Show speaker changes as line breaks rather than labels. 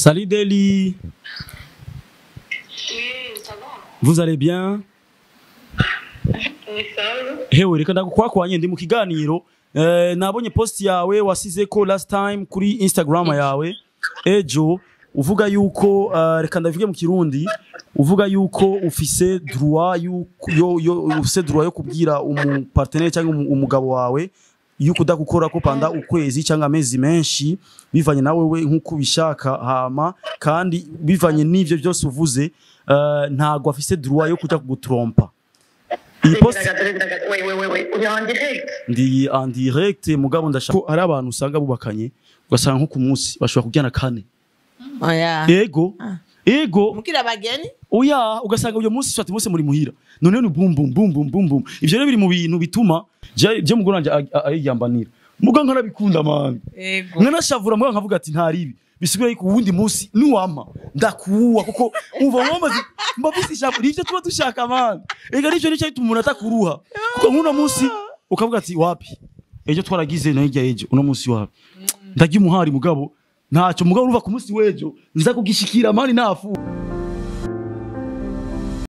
Salut Deli.
Oui, ça va.
Vous allez bien?
Oui, ça va.
Hewe, reka ndagukwakwanye, ndi mu kiganiro. Nabonye post yawe wasize ko last time kuri Instagram yawe ejo, uvuga yuko, reka ndavuge mu Kirundi, uvuga yuko ufise droit yuko yo ufise droit yo kubwira umu partenaire cyangwa umugabo wawe yuko udakukora ko pendant ukwezi cyangwa amezi menshi, bivanye nawe we nkuko ubishaka. Hama kandi bivanye n'ivyo byose uvuze, ntago afise droit yo kuja kugutrompa. Iyi post
Oui, oui, oui, oui. On est en direct.
Ndi en direct, mugabo ndashaka ko hari abantu usanga bubakanye, ugasanga nko ku munsi bashobora kuryana kane.
Oya.
Ego.
Mukira abageni.
Oya, ugasanga uyo munsi swati munsi muri muhira, none ni bum bum bum bum bum bum. Ivyo rero biri mu bintu bituma je mugore wanje ayiyambanira, muga nkanabikunda, man. Nkanashavura, muga nkavuga ati ntaribi bisigura yuko uwundi munsi nuwama ndakuwa, kuko umva wamaze mbafise ishavu. Nivyo tuba dushaka, man. Ega nivyo nicyo bituma umuntu atakuruha, kuko nk'uno munsi ukavuga ati wapi, ejo twaragize na hirya ejo, uno munsi wapi, ndarya umuhari, mugabo ntacyo. Mugabo uruva ku munsi w'ejo nza kugishikira, man, nafu.